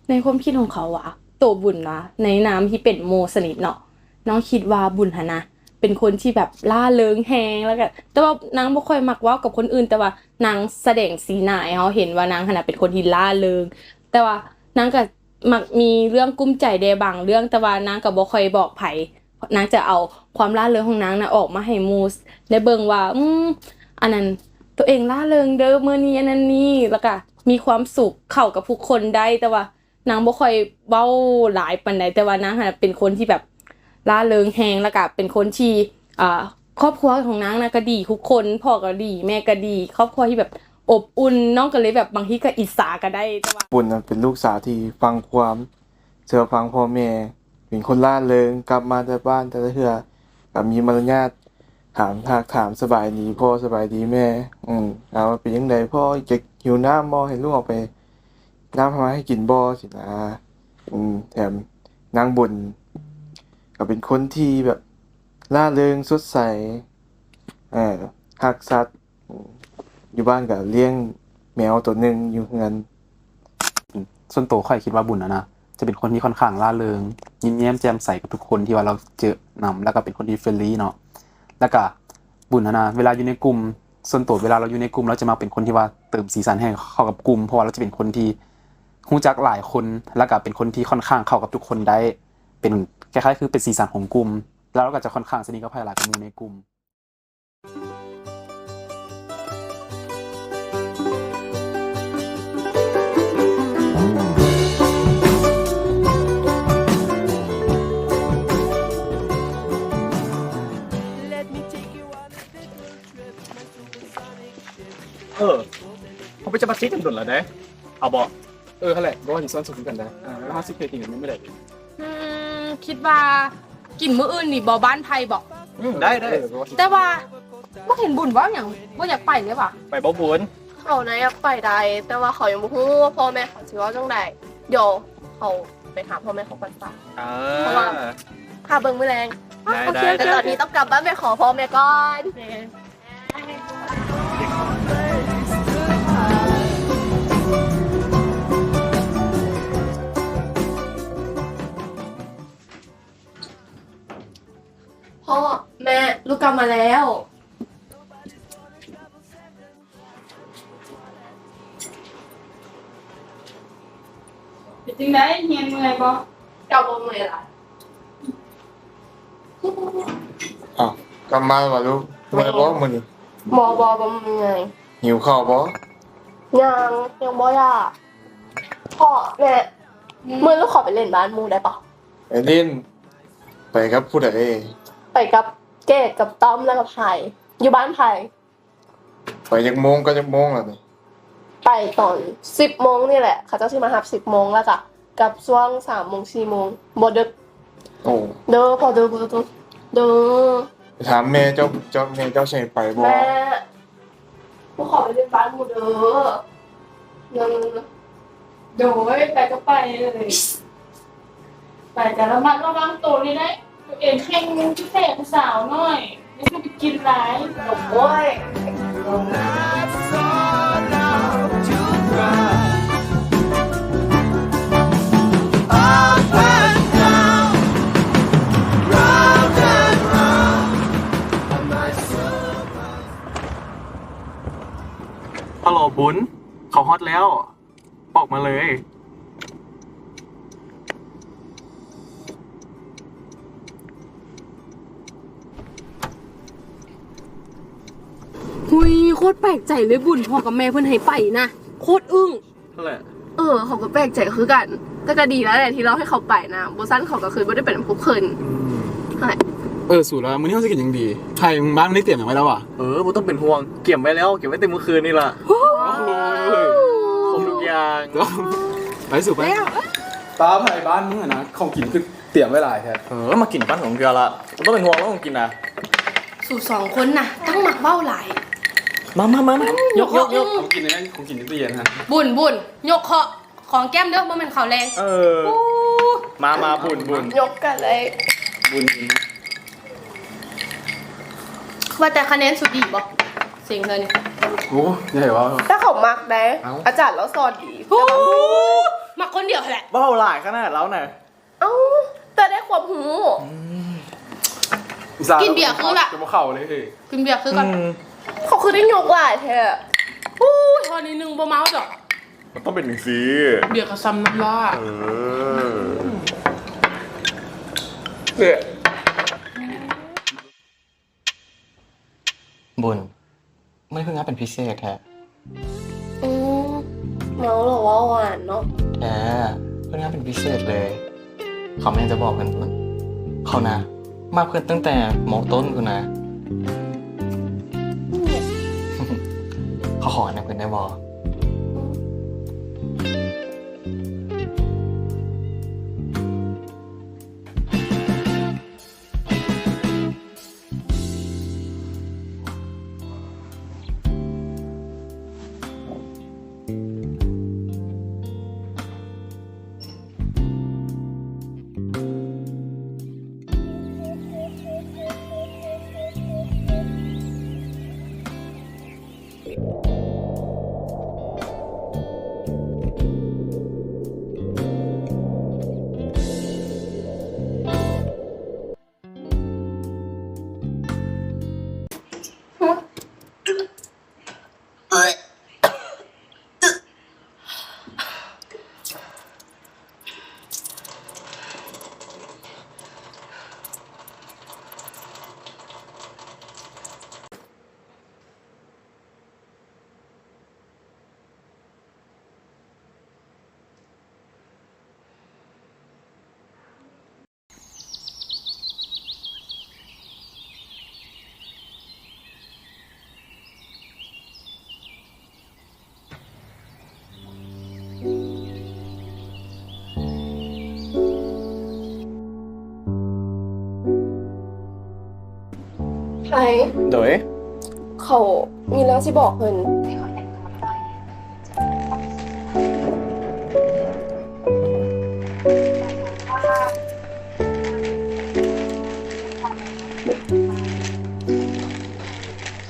ໃນຄວາມຄິດຂອງເຂົາວ່າ ໂຕບຸນນະ ໃນນາມທີ່ເປັນໝູ່ສະໜິດເນາະ ນ້ອງຄິດວ່າບຸນຫັ້ນນະ ເປັນຄົນທີ່ແບບລ່າເລີງແຮງ ແລ້ວກະ ແຕ່ວ່ານາງບໍ່ຄ່ອຍມັກເວົ້າກັບຄົນອື່ນ ແຕ່ວ່ານາງສະແດງສີໜ້າໃຫ້ເຮົາເຫັນວ່ານາງຫັ້ນນະເປັນຄົນທີ່ລ່າເລີງ ແຕ່ວ່ານາງກະມັກມີເລື່ອງກຸ້ມໃຈແດ່ບາງເລື່ອງ ແຕ່ວ່ານາງກະບໍ່ຄ່ອຍບອກໃຜ ນາງຈະເອົາຄວາມລ່າເລີງຂອງນາງນະອອກມາໃຫ້ໝູ່ໄດ້ເບິ່ງວ່າ ອືມ ອັນນັ້ນ ໂຕເອງລ່າເລີງເດີມື້ນີ້ ອັນນັ້ນນີ້ ແລ້ວກະມີຄວາມສຸກ ເຂົ້າກັບທຸກຄົນໄດ້ ແຕ່ວ່າ ນາງບໍ່ຄ່ອຍເວົ້າຫຼາຍປານໃດ ແຕ່ວ່ານາງຫັ້ນເປັນຄົນທີ່ແບບລ່າເລີງແຮງ ແລ້ວກະເປັນຄົນທີ່ ອ່າ ຄອບຄົວຂອງນາງນະກະດີທຸກຄົນ ພໍ່ກະດີ ແມ່ກະດີ ຄອບຄົວທີ່ແບບອົບອຸ່ນ ນ້ອງກະເລີຍແບບບາງທີກະອິດສາກະໄດ້ ແຕ່ວ່າ ບຸນນະເປັນລູກສາວທີ່ຟັງຄວາມເຊື່ອຟັງພໍ່ແມ່ ເປັນຄົນລ່າເລີງ ກັບມາແຕ່ບ້ານແຕ່ລະເທື່ອ ກໍມີມາລະຍາດ ຖາມ ທັກ ຖາມສະບາຍດີພໍ່ ສະບາຍດີແມ່ ອືມ ຖາມວ່າເປັນຈັ່ງໃດພໍ່ ຢາກ ຫິວນ້ຳບໍ່ ໃຫ້ລູກເອົາໄປ ນ້ຳມາໃຫ້ກິນບໍ່ ຊີ້ນະ ອືມ ແຖມນາງບຸນກໍເປັນຄົນທີ່ແບບລ່າເລີງສົດໃສ ເອີ ຮັກສັດ ຢູ່ບ້ານກໍລ້ຽງແມວໂຕໜຶ່ງຢູ່ເຮືອນ. ສ່ວນໂຕຂ້ອຍຄິດວ່າບຸນຫັ້ນນະ ຈະເປັນຄົນທີ່ຂ້ອນຂ້າງລ່າເລີງ ຍິ້ມແຍ້ມແຈ່ມໃສກັບທຸກຄົນທີ່ວ່າລາວເຈີນຳ ແລ້ວກໍເປັນຄົນທີ່ເຟຣນລີເນາະ ແລ້ວກໍບຸນຫັ້ນນະ ເວລາຢູ່ໃນກຸ່ມ ສ່ວນໂຕເວລາລາວຢູ່ໃນກຸ່ມ ລາວຈະມັກເປັນຄົນທີ່ວ່າເຕີມສີສັນໃຫ້ເຂົ້າກັບກຸ່ມ ເພາະວ່າລາວຈະເປັນຄົນທີ່ຮູ້ຈັກຫຼາຍຄົນ ແລ້ວກໍເປັນຄົນທີ່ຂ້ອນຂ້າງເຂົ້າກັບທຸກຄົນໄດ້ ເປັນ ຄ້າຍໆ ຄືເປັນສີສັນຂອງກຸ່ມ ແລ້ວລາວກໍຈະຂ້ອນຂ້າງສະໜິດກັບໃຜຫຼາຍກວ່າໝູ່ໃນກຸ່ມ. Let me take you on a little trip, my supersonic ship. ເອີ ເຮົາໄປຈຳປາຊີກັນດົນແລ້ວເດ້ ເອົາບໍ່? ເອີ ຫັ້ນແຫຼະ ບໍ່ວ່າຊິຊວນສຸກກັນໄດ້ ເຮົາຊິໄປກິນກັນມື້ໃດ? ອືມ ຄິດວ່າກິນມື້ອື່ນນີ້ບໍ່ ບ້ານໄຜ່ບໍ່? ອືມ ໄດ້ ໄດ້ ເອີ ແຕ່ວ່າບໍ່ເຫັນບຸນເວົ້າຫຍັງ ບໍ່ຢາກໄປເລີຍຫວາ? ໄປບໍ່ບຸນ? ເຂົານະຢາກໄປໄດ້ ແຕ່ວ່າເຂົາຍັງບໍ່ຮູ້ວ່າພໍ່ແມ່ເຂົາຊິເວົ້າຈັ່ງໃດ ດຽວເຂົາໄປຫາພໍ່ແມ່ເຂົາກ່ອນຊະ ເອີ ເພາະວ່າຖ້າເບິ່ງມື້ແລງ ໄດ້ ໂອເຄ ໄດ້ ໂອເຄ ຕອນນີ້ຕ້ອງກັບບ້ານໄປຂໍພໍ່ແມ່ກ່ອນ. ພໍ່ ແມ່ ລູກກັບມາແລ້ວ. ເປັນຈັ່ງໃດ ຮຽນເມື່ອຍບໍ່? ກໍບໍ່ເມື່ອຍຫຼາຍ. ອ້າວ ກັບມາແລ້ວຫວາລູກ? ເມື່ອຍບໍ່ມື້ນີ້? ບໍ່ ບໍ່ ບໍ່ເມື່ອຍ. ຫິວເຂົ້າບໍ່? ຍັງ ຍັງບໍ່ຢາກ. ພໍ່ ແມ່ ອືມ ມື້ນີ້ຂໍໄປຫຼິ້ນບ້ານໝູ່ໄດ້ປະ? ໄປຫຼິ້ນ? ໄປກັບຜູ້ໃດ? ໄປກັບເກດ ກັບຕ້ອມ ແລ້ວກໍໄພ. ຢູ່ບ້ານໃຜ? ໄປຈັກໂມງກັບຈັກໂມງລະນີ້? ໄປຕອນສິບໂມງນີ້ແຫຼະ ເຂົາເຈົ້າຊິມາຮັບສິບໂມງ ແລ້ວກະກັບຊ່ວງສາມໂມງ ສີ່ໂມງ ບໍ່ດຶກ. ໂອ້ ເດີ ພໍ່ເດີ ເດີ ເດີ ເດີ. ໄປຖາມແມ່ເຈົ້າ ເຈົ້າ ແມ່ເຈົ້າຊິໃຫ້ໄປບໍ່? ແມ່ ພວກເຂົາໄປຫຼິ້ນບ້ານໝູ່ເດີ. ເດີ ເດີ ເດີ. ໂດຍ ໄປກໍໄປເລີຍ. ໄປກໍລະມັດລະວັງໂຕແດ່ໄດ໋ ໂຕເອງແຮ່ງຄືແຕ່ຜູ້ສາວນ້ອຍ ຢ່າສູ່ໄປກິນຫຼາຍ. ໂອ້ຍ ຮາໂຫຼ ບຸນ ເຂົາຮອດແລ້ວ. ອອກມາເລີຍ. ຫຸຍ ໂຄດແປກໃຈເລີຍບຸນ ພໍ່ກັບແມ່ເພິ່ນໃຫ້ໄປນະ ໂຄດອຶ້ງ. ຫັ້ນແຫຼະ ເອີ ເຂົາກໍແປກໃຈຄືກັນ ແຕ່ກໍດີແລ້ວແຫຼະທີ່ລາວໃຫ້ເຂົາໄປນະ ບໍ່ຊັ້ນເຂົາກໍຄືບໍ່ໄດ້ໄປນຳພວກເພິ່ນ. ອືມ ຫັ້ນແຫຼະ. ເອີ ສູລະ ມື້ນີ້ເຮົາຊິກິນຫຍັງດີ? ໄທບ້ານມັນໄດ້ຕຽມຫຍັງໄວ້ແລ້ວຫວາ? ເອີ ບໍ່ຕ້ອງເປັນຫ່ວງ ກຽມໄວ້ແລ້ວ ກຽມໄວ້ແຕ່ມື້ຄືນນີ້ລະ. ໂອ້ໂຫ ຄົບທຸກຢ່າງ. ໄປສູໄປ. ຕາໄຜບ້ານມຶງຫັ້ນນະ ຂອງກິນຄືຕຽມໄວ້ຫຼາຍແທ້. ເອີ ມາກິນບ້ານສອງເທື່ອລະ ບໍ່ຕ້ອງເປັນຫ່ວງເລື່ອງຂອງກິນນະ. ສູສອງຄົນນະ ທັງມັກເວົ້າຫຼາຍ. ມາ ມາ ມາ ມາ ຍົກ ຍົກ ຍົກ ຂອງກິນໃນນັ້ນ ຂອງກິນໃນຕູ້ເຢັນຫັ້ນ. ບຸນ ບຸນ ຍົກເຄາະ ຂອງແກ້ມເດີ ບໍ່ແມ່ນເຂົ້າແລງ. ເອີ ມາ ມາ ບຸນ ບຸນ ຍົກກັນເລີຍ ບຸນ. ວ່າແຕ່ຄະແນນສູດີບໍ່? ເສັງເລີຍນີ້. ໂອ້ ຢ່າໃຫ້ເວົ້າ. ແຕ່ເຂົາມັກເດ້ ເອົ້າ ອາຈານລາວສອນດີ. ໂອ້ ຄົນດຽວຫັ້ນແຫຼະ ເວົ້າຫຼາຍຂະໜາດລາວນະ. ເອົ້າ ແຕ່ໄດ້ຄວາມຮູ້. ອຸດສ່າ ກິນເບຍຄືລະ ຈະບໍ່ເຂົ້າເລີຍເຮີ້ຍ. ກິນເບຍຄືກັນ. ອືມ ເຂົາຄືໄດ້ຍົກຫຼາຍແທ້. ໂອ້ຍ ຮອດໜ້ອຍໜຶ່ງບໍ່ເມົາດອກ. ມັນຕ້ອງເປັນຈັ່ງຊີ້ ເບຍກໍຊ່ຳນ້ຳລາ. ເອີ ເອີ ບຸນ ມື້ນີ້ຄືງາມເປັນພິເສດແທ້. ອືມ ເມົາແລ້ວເວົ້າຫວານເນາະ. ແທ້ ເພິ່ນງາມເປັນພິເສດເລີຍ. ເຂົາແມ່ນຈະບອກເພິ່ນພຸ້ນ ເຂົານະ ມັກເພິ່ນຕັ້ງແຕ່ ມ.ຕົ້ນ ພຸ້ນນະ. ເຂົາຂໍນຳເພິ່ນໄດ້ບໍ່? ໄພ ໂດຍ ເຂົາມີເລື່ອງຊິບອກເພິ່ນ.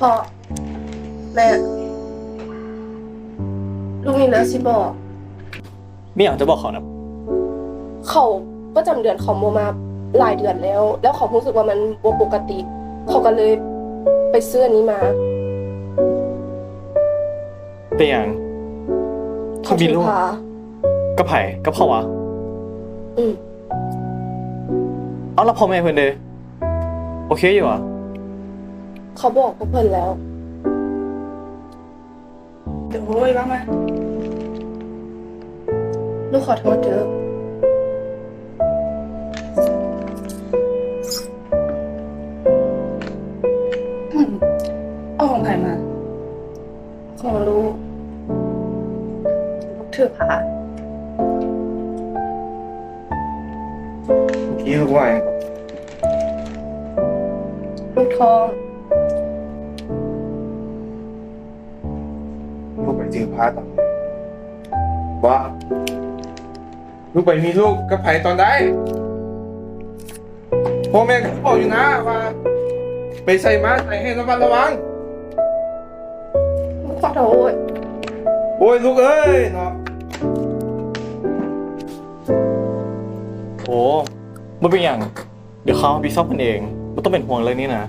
ພໍ່ ແມ່ ລູກມີເລື່ອງຊິບອກ. ມີຫຍັງຈະບອກເຂົານະ? ເຂົາປະຈຳເດືອນເຂົາບໍ່ມາຫຼາຍເດືອນແລ້ວ ແລ້ວເຂົາຮູ້ສຶກວ່າມັນບໍ່ປົກກະຕິ ເຂົາກໍເລີຍໄປຊື້ອັນນີ້ມາ. ເປັນຫຍັງ? ເຂົາມີລູກ ເຂົາຖືພາ. ກັບໃຜ? ກັບເຂົາຫວາ? ອືມ. ເອົາ ແລ້ວພໍ່ແມ່ເພິ່ນເດ? ໂອເຄຢູ່ຫວາ? ເຂົາບອກພວກເພິ່ນແລ້ວ. ໂອ້ຍ ວ່າມາ ລູກຂໍໂທດເດີ. ອືມ ເອົາຂອງໃຜມາ? ຂອງລູກ ຖືພາ. ເມື່ອກີ້ລູກວ່າຫຍັງ? ລູກທ້ອງ. ລູກໄປຖືພາຕອນໃດ? ວ່າ ລູກໄປມີລູກກັບໃຜຕອນໃດ? ພໍ່ແມ່ກໍບອກຢູ່ນະວ່າ ໄປໃສມາໃສໃຫ້ລະມັດລະວັງ. ຂໍໂທດ. ໂອ້ຍ ລູກເອີຍເນາະ. ໂອ້ ບໍ່ເປັນຫຍັງ. ດຽວເຂົາຮັບຜິດຊອບເພິ່ນເອງ. ບໍ່ຕ້ອງເປັນຫ່ວງເລື່ອງນີ້ນະ.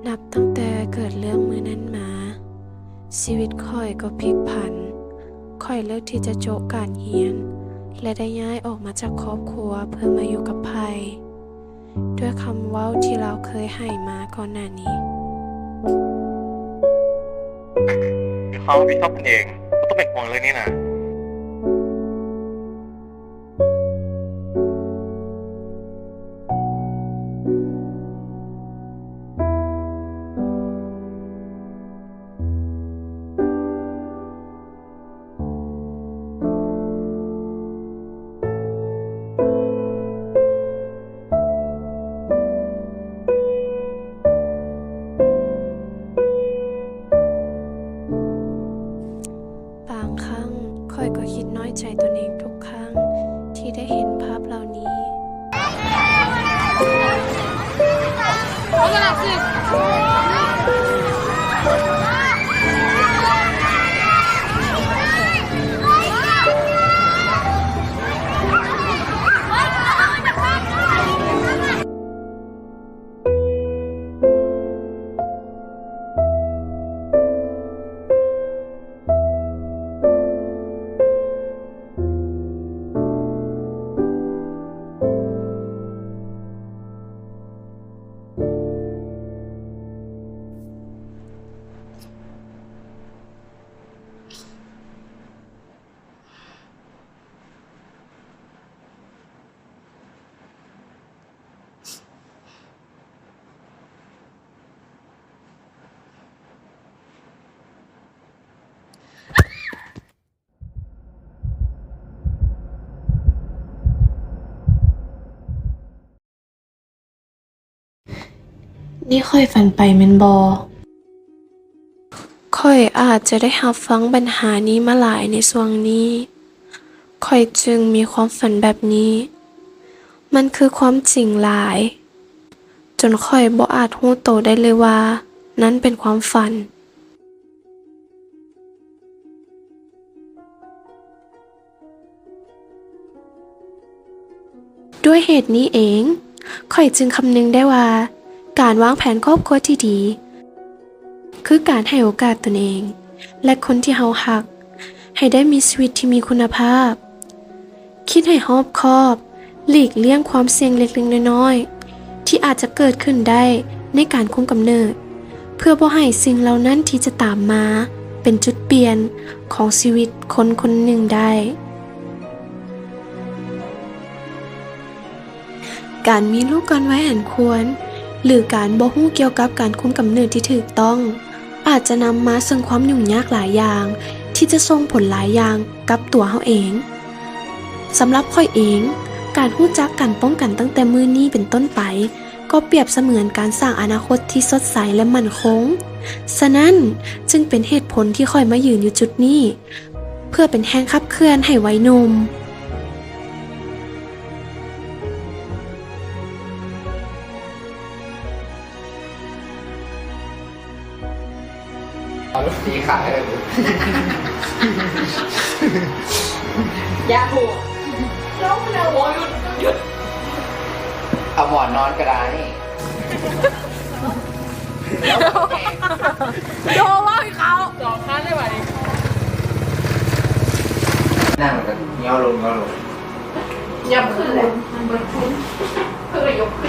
ນັບຕັ້ງແຕ່ເກີດເລື່ອງມື້ນັ້ນມາ, ຊີວິດຂ້ອຍກໍພລິກຜັນ. ຂ້ອຍເລືອກທີ່ຈະໂຈະການຮຽນ ແລະ ໄດ້ຍ້າຍອອກມາຈາກຄອບຄົວເພື່ອມາຢູ່ກັບໄພ. ດ້ວຍຄຳເວົ້າທີ່ລາວເຄີຍໃຫ້ມາກ່ອນໜ້ານີ້. ເຂົາຮັບຜິດຊອບເພິ່ນເອງ, ບໍ່ຕ້ອງເປັນຫ່ວງເລື່ອງນີ້ນະ. ເ ໃຈຕົນເອງທຸກຄັ້ງທີ່ໄດ້ເຫັນພາບເຫຼົ່ານີ້. ນີ້ຂ້ອຍຝັນໄປແມ່ນບໍ່? ຂ້ອຍອາດຈະໄດ້ຮັບຟັງບັນຫານີ້ມາຫຼາຍໃນຊ່ວງນີ້, ຂ້ອຍຈຶ່ງມີຄວາມຝັນແບບນີ້. ມັນຄືຄວາມຈິງຫຼາຍ, ຈົນຂ້ອຍບໍ່ອາດຮູ້ໂຕໄດ້ເລີຍວ່ານັ້ນເປັນຄວາມຝັນ. ດ້ວຍເຫດນີ້ເອງ, ຂ້ອຍຈຶ່ງຄຳນຶງໄດ້ວ່າ ການວາງແຜນຄອບຄົວທີ່ດີ ຄືການໃຫ້ໂອກາດຕົນເອງ ແລະ ຄົນທີ່ເຮົາຮັກ ໃຫ້ໄດ້ມີຊີວິດທີ່ມີຄຸນນະພາບ. ຄິດໃຫ້ຮອບຄອບ, ຫຼີກລ່ຽງຄວາມສ່ຽງເລັກໆນ້ອຍໆ ທີ່ອາດຈະເກີດຂຶ້ນໄດ້ໃນການຄຸມກຳເນີດ, ເພື່ອບໍ່ໃຫ້ສິ່ງເຫຼົ່ານັ້ນທີ່ຈະຕາມມາເປັນຈຸດປ່ຽນຂອງຊີວິດຄົນຄົນໜຶ່ງໄດ້. ການມີລູກກ່ອນໄວອັນຄວນ ຫຼື ການບໍ່ຮູ້ກ່ຽວກັບການຄຸມກຳເນີດທີ່ຖືກຕ້ອງ ອາດຈະນຳມາເຊິ່ງຄວາມຫຍຸ້ງຍາກຫຼາຍຢ່າງ ທີ່ຈະສົ່ງຜົນຫຼາຍຢ່າງກັບຕົວເຮົາເອງ. ສຳລັບຂ້ອຍເອງ, ການຮູ້ຈັກການປ້ອງກັນຕັ້ງແຕ່ມື້ນີ້ເປັນຕົ້ນໄປ ກໍປຽບສະເໝືອນການສ້າງອະນາຄົດທີ່ສົດໃສ ແລະ ໝັ້ນຄົງ. ສະນັ້ນ, ຈຶ່ງເປັນເຫດຜົນທີ່ຂ້ອຍມາຢືນຢູ່ຈຸດນີ້ ເພື່ອເປັນແຮງຂັບເຄື່ອນໃຫ້ໄວໜຸ່ມ. ເອົາລົດຕີຂາຍໃຫ້ເລີຍ. ຢ່າໂຫດ. ໂອ້ ຢຸດ ຢຸດ. ເອົາໝອນນອນກໍໄດ້. ໂດ ເວົ້າໃຫ້ເຂົາ ສອງຄັນເລີຍບາດນີ້. ນັ່ງແລ້ວກໍຍ່ອລົງ ຍ່ອລົງ. ຫຍັບຂຶ້ນແຫຼະ ເບິດຂຶ້ນ ເພິ່ນກໍຍົກຂຶ້ນ.